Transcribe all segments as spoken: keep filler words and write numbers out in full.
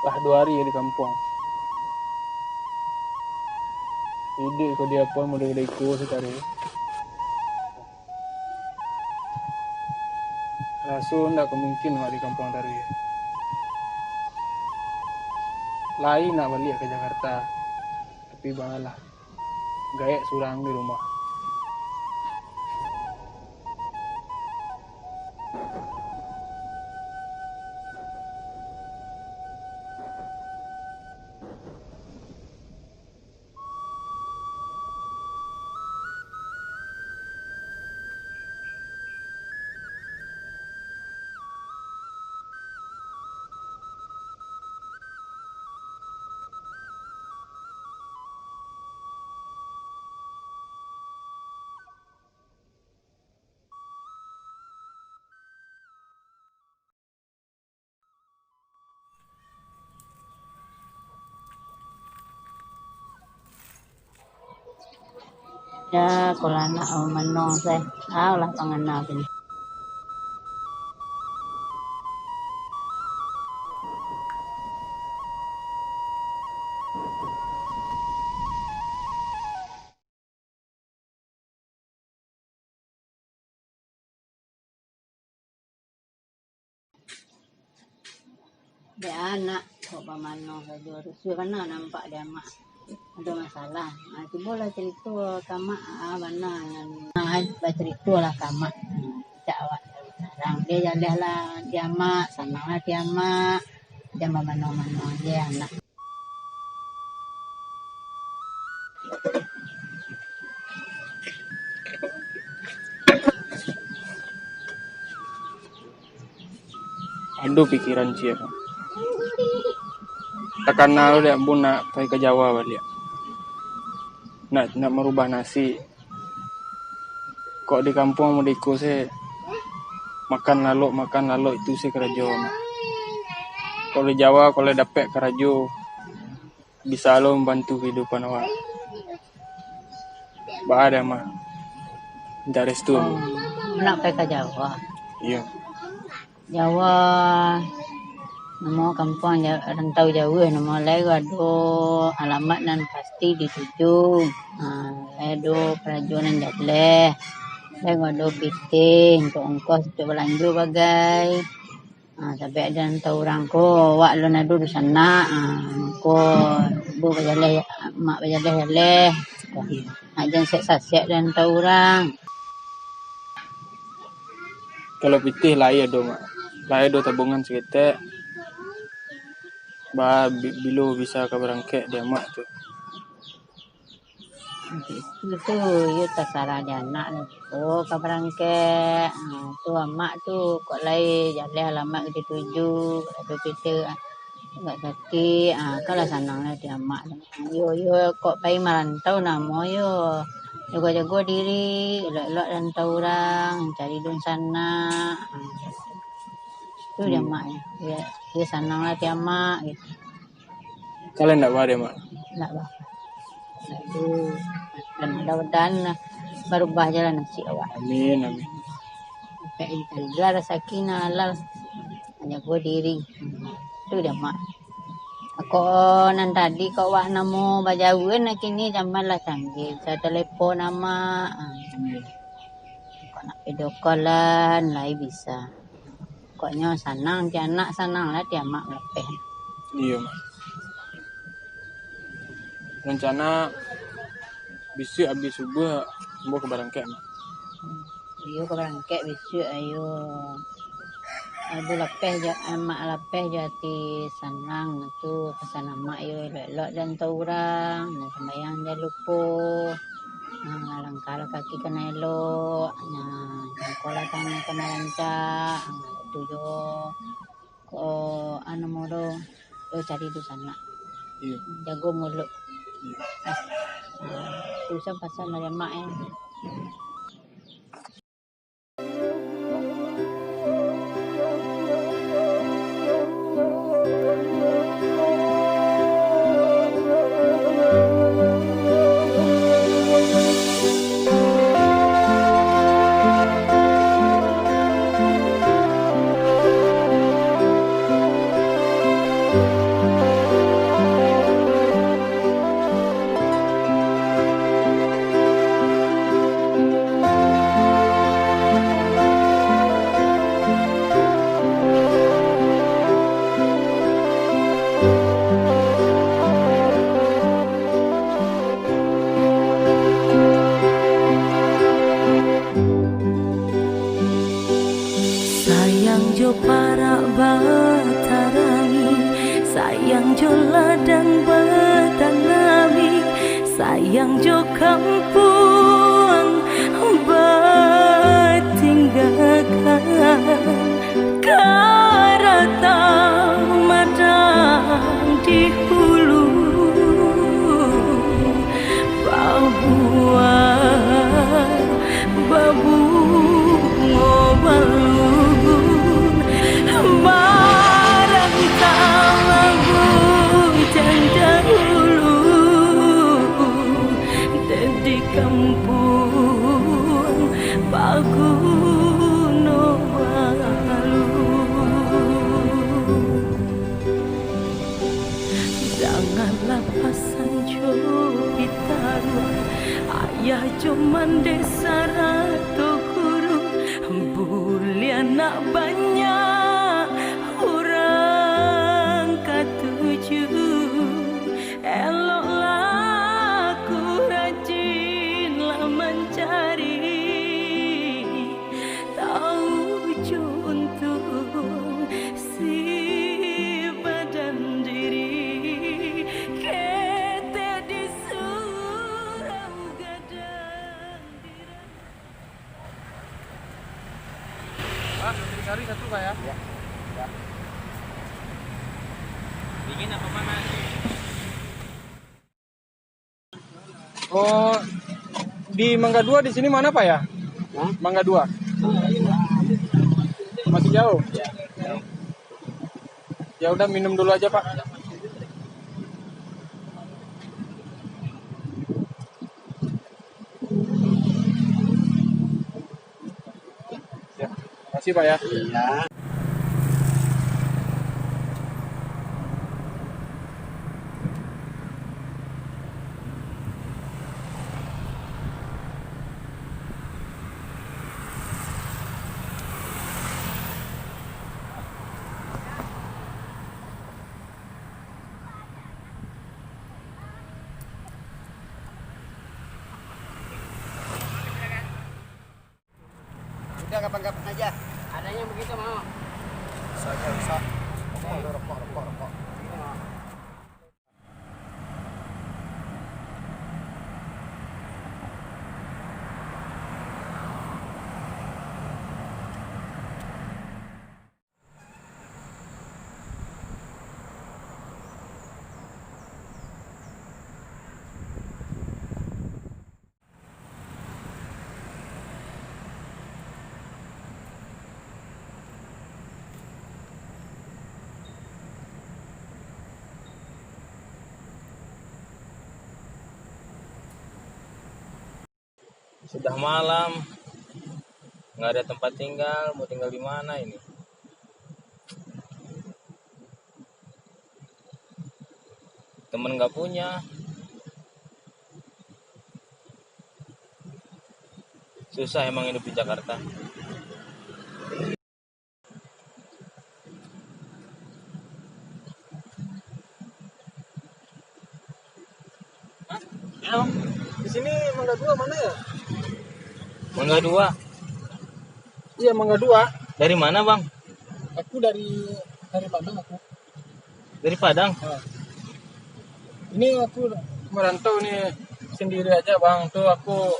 Lah duo ari di kampuang. Iduik ko di apo model iko sakali. Raso ndak ka mungkin awak di kampuang taruih. Lai nak baliak ka Jakarta, tapi baalah, gaek surang di rumah. Ya, kalau anak, oh, manong se. Ah, lah pangana pun. Dek anak, kok bamano sajo, rusuah bana nampak di amak. Ado masalah. Ha, cubolah carito ka amak, ah, bana nan, ah, bacaritolah ka amak. Cak awak sadang, dek jalehlah di amak, sananglah di amak. Jan bamano-mano je anak. Ado pikiran ciek. Takana lo dek ambo nak pai ka Jawa baliak. Nak, nak marubah nasib. Kok di kampuang model iko se, makan lalok, makan lalok itu se karajo. Kok di Jawa, kok lah dapek karajo, bisa lo mambantu kahidupan awak. Baa dek Ama? Mintak restu. Oh, nak pai ka Jawa? Iyo. Jawa, namo kampuang Ja-, rantau jauah, namo lai ado alamat nan pasti dituju. Ha, lai ado karajo nan jaleh. Lai ado pitih untuak ongkos untuak balanjo bagai. Ha, sabab di rantau urang ko, awak alun ado dunsanak. Ha, mangko ibu bajaleh, mak bajaleh-jaleh. Nak jan sasek-sasek di rantau urang. Kalau pitih lai ado, Mak. Lai ado tabungan saketek. Ba, bi-, bilo bisa ka barangkek di amak tu. Itu tu, iyo tasarah di anak lah. Oh, ka barangkek. Ha, tu amak tu, kok lai jaleh alamat ka dituju, ado pitih. Agak sakik, ah, kan lah sanang lah di amak tu. Iyo, iyo, kok pai marantau namo yo. Jago-jago diri, elok-elok rantau urang, cari dunsanak. Ah, tu di amak yo. Yo, yo sanang lah di amak gitu. Kalau ndak ba di amak? Ndak ba. Aduh, mudah-mudahan lah barubah jalan nasib awak. Amin, amin. Cari rezeki nan halal. Jago diri. Tu je, Mak. Kok nan tadi kok wak namo bajauhan, kini zaman lah canggih. Bisa telepon amak. Ah. Kok nak video call-an, lai bisa. Pokoknyo sanang, ti anak sanang lah, ti amak lapeh. Iyo, Mak. Rencana bisuak abih subuah, ambo ka barangkek, Mak. Iyo, ka barangkek bisuak, ayo. Aduh, lapeh jo, amak lapeh jo ati sanang tu, pasan amak yo, elok-elok jan tau urang, nah, sumbayang jan lupo, nah, langkahlah kaki kana elok, nah, jangkolah tangan kana rancak, nah, tu jo, ko, anu, mudo, yo cari dunsanak. Iyo. Jago muluik. Iyo. Ah, tu sa pasan dari amak, eh. Jo parak batarangi, sayang jo ladang batanami, sayang jo kampuang batinggakan. Karata madang di hulu, babuah babungo balun, marantau bujang dahulu, di kampuang baguno balun. Janganlah pasan jo pitaruah, ayah jo mandeh sarato guru, buliah nak banyak urang katuju, eloklah aku rajinlah mancari. Tau jo untuang si badan diri, ketek di surau gadang di. Pak, sari satu, Pak, ya? Ya. Ya. Dingin apa panas? Oh, di Mangga Dua di sini mana, Pak, ya? Hah? Mangga Dua. Masih jauh? Ya, udah, minum dulu aja, Pak. Ya, makasih, Pak, ya. Iya. Udah, kapan-kapan aja. Adanya begitu, mau. Bisa aja, bisa. Rokok, rokok, rokok, rokok. Begitu, mau. Sudah malam, nggak ada tempat tinggal, mau tinggal di mana ini? Temen nggak punya. Susah emang hidup di Jakarta. Hah? Ya, Bang. Di sini Mangga Dua mana, ya? Mangga Dua. Iya, Mangga Dua. Dari mana, Bang? Aku dari, dari Padang, aku. Dari Padang? Ah. Ini aku merantau nih sendiri aja, Bang. Tuh aku,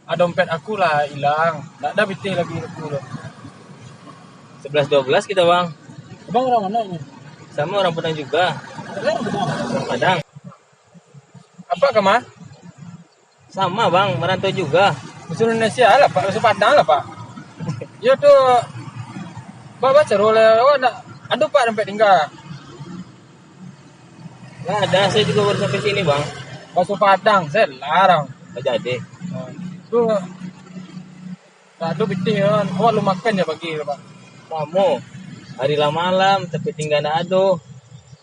ah, dompet aku lah hilang. Nggak ada pitih lagi aku tuh. Sebelas dua belas kita, Bang. Abang orang mana ini? Sama orang Padang juga. Abang orang Padang? Padang. Apa kama? Sama, Bang, merantau juga. Bahasa Indonesia lah, Pak. Bahasa Padang lah, Pak. Yo tu, Pak, baca dulu lah. Awak nak, aduh, Pak, dompet tinggal. Lah, ada, saya juga baru sampai sini, Bang. Bahasa Padang, saya larang. Oh, jadi. Nah, tu, tak ada pitih, kan. Awak lu makan je pagi tu, Pak. Lamo. Hari lah malam, tapi tinggal ndak ado.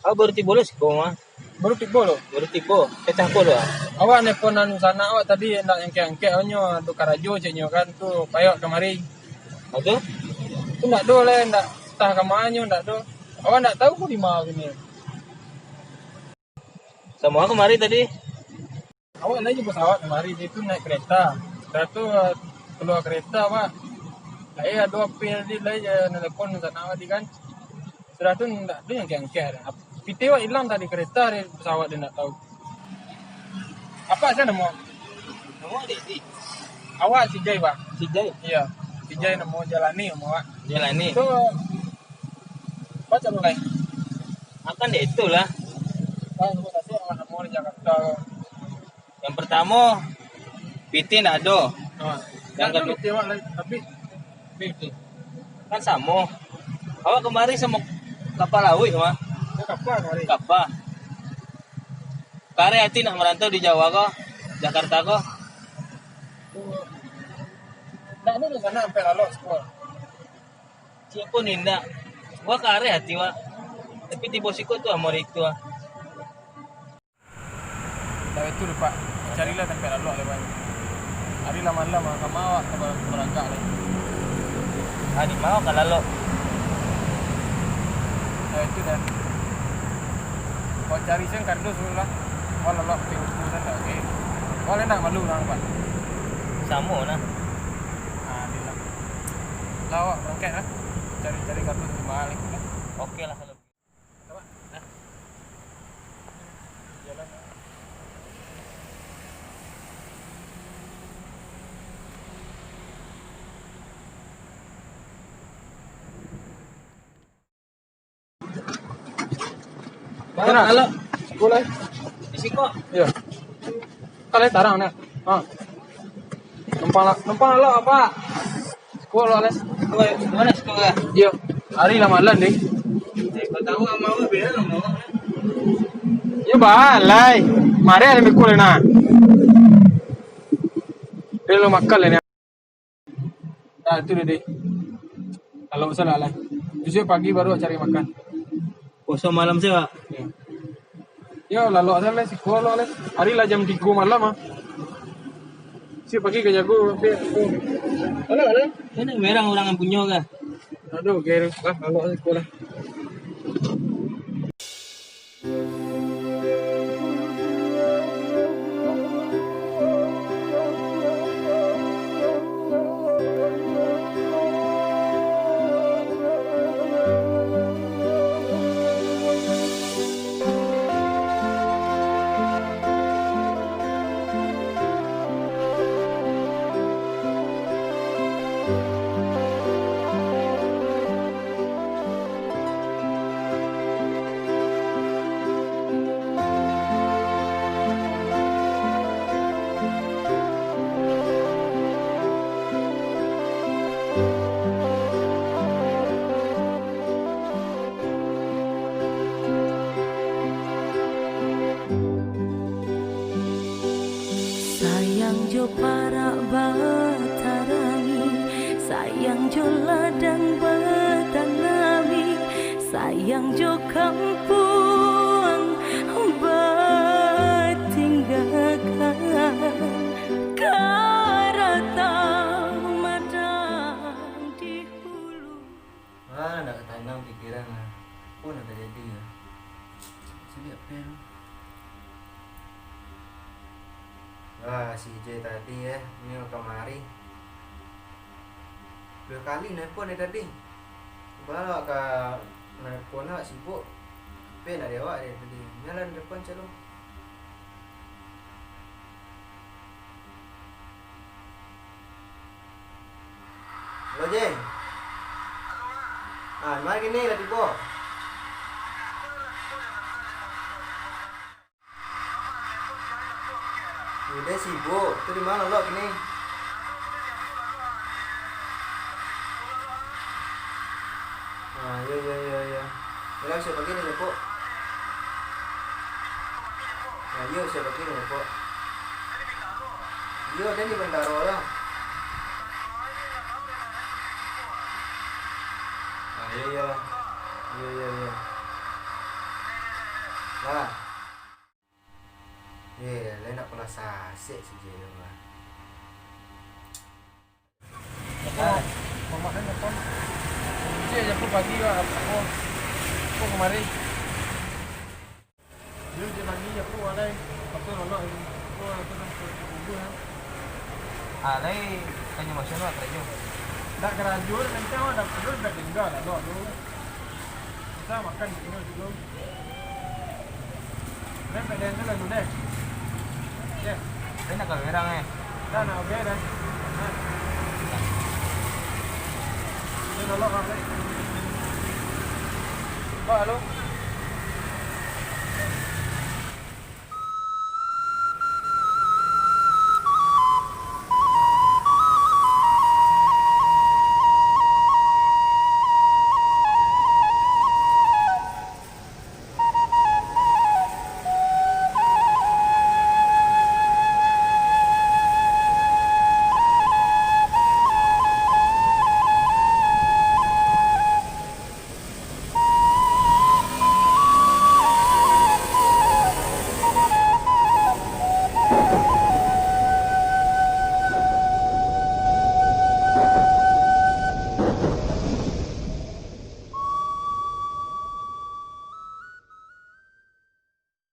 Awak baru tibo lo siko mah. Baru tibo lo? Baru tibo. Pecah ko lo, ah? Awak nelpon anu sanak awak tadi, ndak angkek-angkek, onyo ado karajo, ceknyo kan, tu payah kamari. Apa tu? Tu ndak do lai, ndak tah ka manyo, ndak do. Awak ndak tahu ko di ma kini. Samo kamari tadi. Awak naik jo pesawat kamari, dia tu naik kereta. Sudah tu, kalua kereta, awak Eh, ado apo tadi lai, je nelepon sanak tadi kan. Sudah tu ndak ado nan angkek-angkek. Pitih wak ilang tadi, kareta dari pesawat dia ndak tahu. Apo sia namo? Namo Dedi. Awak si Jai, Pak. Si Jai? Iyo. Si Jai namo, Jalani namo awak. Jalani. Tu, apo caro lai? Makan dek itulah. Kan, namo di Jakarta. Yang pertamo, pitih ndak ado. Ha. Yang kan kedua, pitih awak lai, tapi pitih. Kan samo. Awak kamari samo kapal lauik, mah. Yo, kapal kamari. Kapal. Kareh ati nak marantau di Jawa ko, Jakarta ko. Nak ni di sana sampai lalok siko. Siko ni ndak. Wak kareh ati, Wak. Tapi tibo siko tu amor itu, ah. Dah itu deh, Pak. Carilah tampek lalok deh, Pak. Ari lah malam, ah, kama awak ka barangkek lai. Ari ma awak ka lalok? Dah itu dah. Kau cari sen kardus dulu lah. Kau lalok putih utuh sen dah, oke. Kau lai ndak malu urang, Pak? Samo nah. Ah, ado lah. Lah, awak barangkek lah. Cari-cari kardus di ma lai lah. Oke lah kalau. Bang, halo. Siko lai. Di siko? Iyo. Kalau tarang nah. Ha. Numpang lah, numpang lah, Pak. Siko lo, Ales. Oi, di ma siko, ah? Iyo. Ari lah malam ni. Eh, kau tahu sama aku, biar lah, mau. Iyo, balai. Mari ari mikul nah. Dia lo makan lah ni. Nah, itu dia, deh. Kalau usah lah, lah. Besok pagi baru cari makan. Kosong malam sih, Pak. Iyo. Yo, lalok sajo lah, siko lalok lah. Ari lah jam tigo malam, ah. Si pagi ka jago, tapi, oh. Lalok, lalok. Kan merang urang nan punyo kah? Aduh, gere lah, lalok sajo siko lah. Sayang jo parak batarangi, sayang jo ladang batanami, sayang jo kampuang batinggakan, karata madang di hulu. Ah, ndak ka tanang pikiran lah. Apo nan ka jadi lah. Sadiak pen. Ah, si Ijai tadi, eh, nyo kamari. Duo kali nelpon dari tadi. Baa ka nelpon lah, sibuk. Hape ndak di awak dari tadi. Nyo lah nelpon calo. Halo, Jeng. Ah, di ma kini lah tibo? Udah sibuk, tu di ma lo kini? Ah, yo, yo, yo, yo. Yo lah, bisuak pagi den japuik. Ah, yo, bisuak pagi den japuik. Yo, den di Bintaro lah. Ah, yo, yo. Yo, yo, yo. Nah. Eh, lai nak pula sasek si Jero lah. Apo, mamak kan apo? Cek japuik pagi lah, apo, apo kamari. Yo, cek pagi japuik lah, lai. Apo, lalok, apo, apo, apo, apo, apo, apo. Ah, lai, tanyo masuk lah, karajo. Dak karajo, mentang dak perlu, dak tinggal lah, lo tu. Bisa makan di sini dulu. Dah, pada yang tu lalu deh. Deh. Saya nak kawin orang, eh. Dah, nak kawin dah. Nah. Ini dulu, Bang, deh. Bang, halo.